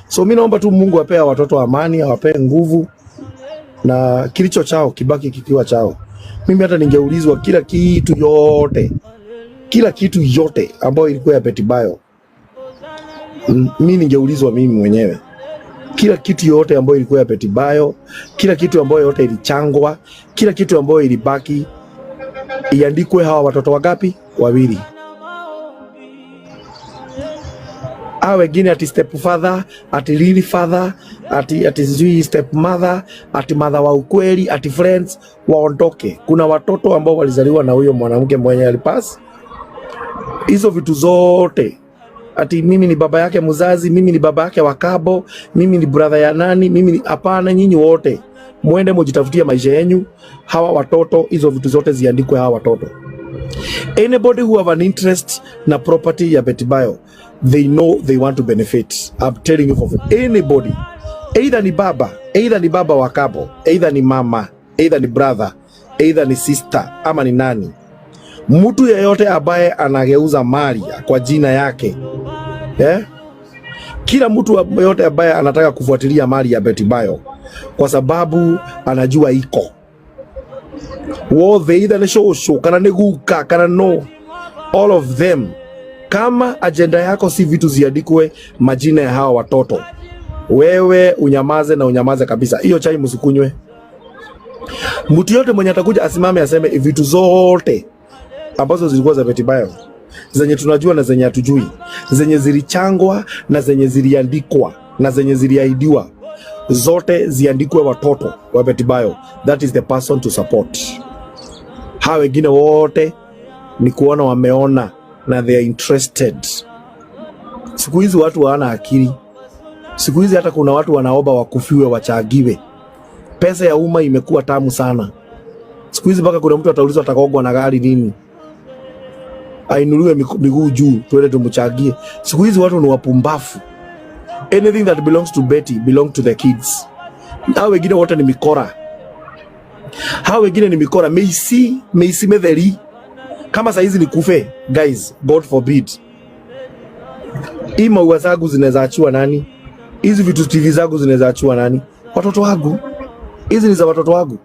So mi naomba tu Mungu apee watoto amani, awapee nguvu na kilicho chao kibaki kikiwa chao. Mimi hata ningeulizwa kila kitu yote, kila kitu yote ambayo ilikuwa ya Betty Bayo, mi ningeulizwa mimi mwenyewe kila kitu yote ambayo ilikuwa ya Betty Bayo, kila kitu ambayo yote ilichangwa, kila kitu ambayo ilibaki iandikwe hawa watoto wangapi? Wawili. Hawa wengine ati step father, ati real father, ati sijui step mother, ati mother wa ukweli, ati friends waondoke. Kuna watoto ambao walizaliwa na huyo mwanamke mwenye alipass. Hizo vitu zote ati mimi ni baba yake mzazi, mimi ni baba yake wa kabo, mimi ni brother ya nani, mimi ni hapana. Nyinyi wote muende mujitafutie maisha yenyu. Hawa watoto, hizo vitu zote ziandikwe hawa watoto. Anybody who have an interest na property ya Betty Bayo, they know they want to benefit. I'm telling you for free. Anybody, either ni baba, either ni baba wa kabo, either ni mama, either ni brother, either ni sister ama ni nani, mtu yeyote ambaye anageuza mali kwa jina yake, eh? Kila mtu yeyote ambaye anataka kufuatilia mali ya Betty Bayo kwa sababu anajua iko wothe, either nĩ cũcũ kana nĩ guka kana no, all of them, kama agenda yako si vitu ziandikwe majina ya hawa watoto, wewe unyamaze na unyamaze kabisa. Hiyo chai msikunywe. Mtu yote mwenye atakuja asimame aseme vitu zote ambazo zilikuwa za Betty Bayo zenye tunajua na zenye hatujui, zenye zilichangwa na zenye ziliandikwa na zenye ziliahidiwa, zote ziandikwe watoto wa Betty Bayo. That is the person to support. Hawa wengine wote ni kuona wameona na they are interested. Siku hizi watu hawana akili. Siku hizi hata kuna watu wanaomba wakufiwe wachagiwe. Pesa ya umma imekuwa tamu sana siku hizi, mpaka kuna mtu ataulizwa atakogwa na gari nini, ainuliwe miguu juu tuende tumchagie. Siku hizi watu ni wapumbafu. Anything that belongs to Betty belong to the kids. Hao wengine wote ni mikora, hao wengine ni mikora. Meisi meisi metheri kama saa hizi nikufe, guys, God forbid, hii maua zangu zinaweza achiwa nani? Hizi vitu TV zangu zinaweza achiwa nani? Watoto wangu. Hizi ni za watoto wangu.